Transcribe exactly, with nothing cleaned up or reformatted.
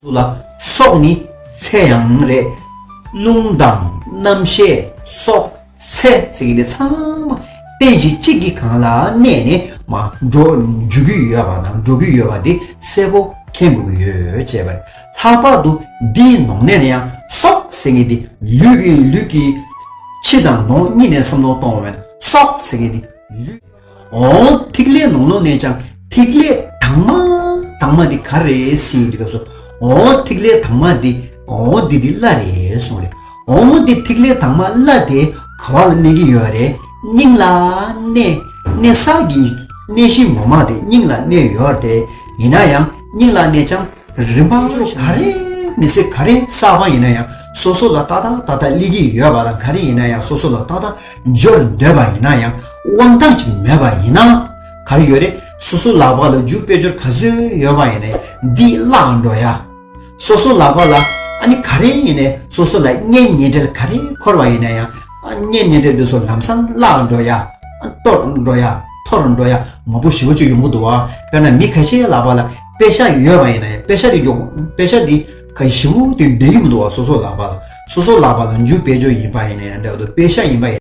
ལ་སྲོག་ནི་ཚེ་ཡང་རེད། རླུང་དང་རྣམ་ཤེས་སྲོག་ཚེ་ཟེར་གྱི་དེ་ཚང་མ་རྟེན་གཞི་གཅིག་གི་སྒང་ལ་གནས་ནས་མར་འགྲོ་འཇུག་གི་ཡོད་པ་དང་འགྲོ་གི་ཡོད་པ་དེ་གསལ་པོ་མཁྱེན་དགོས་ཀྱི་ཡོད་ཅེས་པ་རེད། ལྷག་པར་དུ་འདིའི་ནང་ནས་ནི་ཡང་སྲོག་ཟེར་མཁན་དེ་ལུས་ཀྱི་ལུས་ཀྱི་ཕྱི་དང་ནང་གཉིས་ནས་བསམ་བློ་གཏོང་བ་ན་སྲོག་ཟེར་མཁན་དེ་ལུས། འོ་ཐིག་ལེ་ནང་ལོགས་ནས་ཀྱང་ཐིག་ལེ་དྭངས་མ་དྭངས་མ་དེ་ག་རེ་ཟེར་ཡོང་དུས་སྐབས་སུ། འོ་ཐིག་ལེ་དྭངས་མ་དེ་འོ་འདི་དེ་བླ་རེད་གསུངས་རེད། འོ་མོ་དེ་ཐིག་ལེ་དྭངས་མ་བླ་དེ་ག་བ་ལ་གནས་ཀྱི་ཡོད་རེད། སྙིང་ལ་གནས། གནས་ས་གི་གནས་གཞི་ངོ་མ་དེ་སྙིང་ལ་གནས་ཡོད་རེད། ཡིན་ན་ཡང་སྙིང་ལ་གནས་ཀྱང་རིམ་པ་ག་རེ་མི་ཚེ་ག་རེ་བསགས་པ་ཡིན་ན་ཡང་སོ་སོ་ལ་ཏག་ཏག་ཏག་ཏག་སླེབས་ཀྱི་ཡོད་པ་དང་ག་རེ་ཡིན་ན་ཡང་སོ་སོ་ལ་ཏག་ཏག་འབྱོར་འདོད་པ་ཡིན་ན་ཡང་དབང་ཐང་ཅིག་མེད་པ་ཡིན་ན་ག་རེ་ཡོད་རེད། སོ་སོ་ལག་པ་ལ་རྒྱུ་དཔལ་འབྱོར་ག་ཚོད་ཡོད་པ་ཡིན་ན་ཡང་འདི་བརླག་འགྲོ་ཡ། སོ་སོ་ལག་པ་ལ་ཨ་ནི་ག་རེ་ཡིན་ནའི་སོ་སོ་ལ་གཉེན་ཉེ་འབྲེལ་ག་རེ་འཁོར་བ་ཡིན་ན་ཡང་ཨ་གཉེན་ཉེ་འབྲེལ་དེ་ཚོ་ལམ་སང་བརླག་འགྲོ་ཡ། གཏོར་འགྲོ་ཡ། འཐོར་འགྲོ་ཡ་མང་པོ་ཞེ་པོ་ཅིག་ཡོང་གི་འདུག་བ། དཔེར་ན་མི་ཁ་ཤས་ལག་པ་ལ་པེ་ཤག་ཡོད་པ་ཡིན་ན་ཡང་པེ་ཤག་དེ་མགྱོགས་པེ་ཤག་དེ་ཁ་ཞེ་པོ་དེ་བསྡད་ཀྱི་མི་འདུག་བ། སོ་སོ་ལག་པ་ལ་སོ་སོ་ལག་པ་ལ་རྒྱུ་དཔལ་འབྱོར་ཡིན་པ་ཡིན་ན་ཡང་འདྲ་བོ་འདུག་པེ་ཤག་ཡིན་པ་ཡིན།